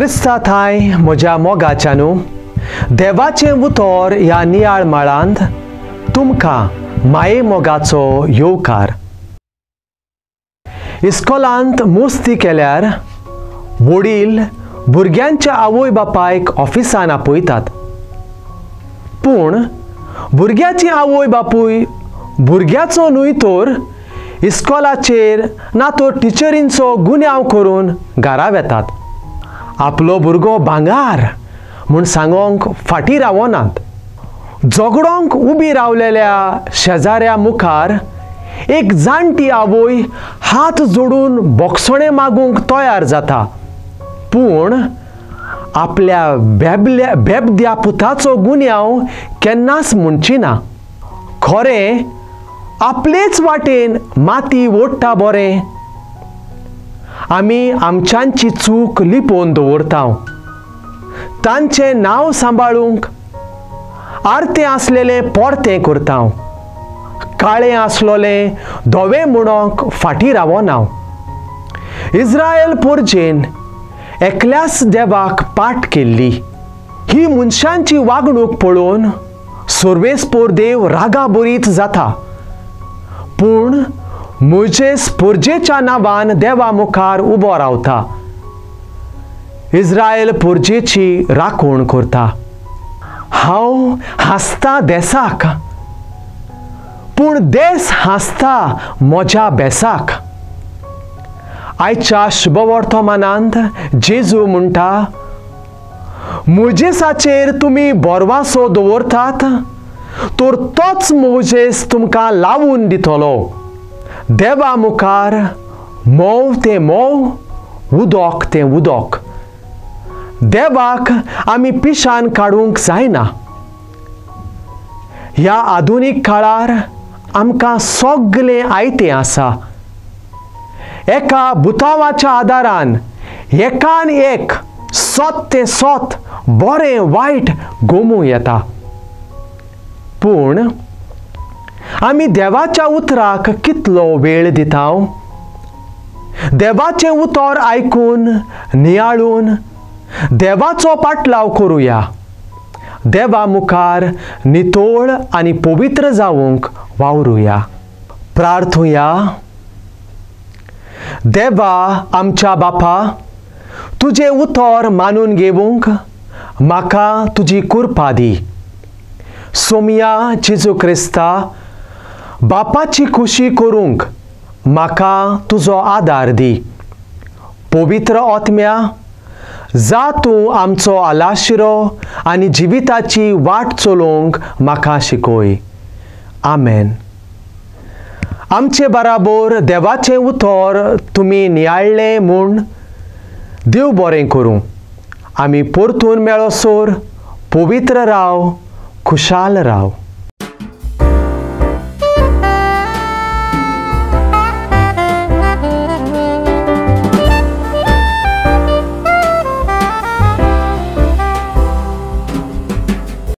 क्रिस्ता थांय म्हज्या मोगाच्यानू देवाचें उतर ह्या नियाळ माळांत तुमकां माये मोगाचो येवकार। इस्कोलांत मुस्ती केल्यार वडील भुरग्यांच्या आवय बापायक ऑफिसान आपयतात, पूण भुरग्याची आवय बापूय भुरग्याचो न्हय तर इस्कोलाचेर ना तर टिचरींचो गुन्यांव करून घरा वेतात। आपलो भुरगो भांगार म्हूण सांगोंक फाटीं रावनात। झगडोंक उबी रावलेल्या शेजाऱ्या मुखार एक जाणटी आवय हात जोडून बोगसणें मागूंक तयार जाता, पूण आपल्या बेबद्या पुताचो गुन्यांव केन्नाच म्हणची ना। खरें आपलेच वाटेन माती ओडटा बरें। आमी आमच्यांची चूक लिपोवन दवरता, तांचें नांव सांबाळूंक आरतें आसलेलें परतें करता, काळें आसलोलें धवें म्हणोंक फाटीं रावना। इस्रायल पोरजेन एकल्याच देवाक पाठ केल्ली। ही मनशांची वागणूक पळोवन सर्वेस्पोर देव रागाबरीत जाता, पूण मोयजेस पोरजेच्या नांवान देवा मुखार उबो रावता, इस्रायल पोरजेची राखण करता। हांव हांसता देसाक, पूण देस हांसता म्हज्या बेसाक। आयच्या शुभवर्तमानांत जेजू म्हणटा, मोयजेसाचेर तुमी बोरवासो दवरतात तर तोच मोयजेस तुमकां लावून दितलो। देवा मुखार मोव तें मोव, उदक तें उदक। देवाक आमी पिशान काडूंक जायना। ह्या आधुनीक काळार आमकां सगलें आयतें आसा। एका बुतावाच्या आदारान एकान एक सत तें सत, बरें वायट गोमू येता, पूण आमी देवाच्या उतराक कितलो वेळ दिता? देवाचें उतर आयकून नियाळून देवाचो पाटलाव करुया। देवा मुखार नितोळ आनी पवित्र जावंक वावरुया। प्रार्थुया। देवा आमच्या बापा, तुजें उतर मानून घेवंक म्हाका तुजी कृपा दी। सोमया जेजू क्रिस्ता, बापाची खुशी करूंक म्हाका तुजो आदार दी। पवित्र आत्म्या, जा तूं आमचो आलाशिरो आनी जिविताची वाट चलोवंक म्हाका शिकोय। आमेन। आमचे बराबर देवाचें उतर तुमी नियाळ्ळें म्हूण देव बरें करूं। आमी परतून मेळोसर पवित्र राव, खुशाल राव।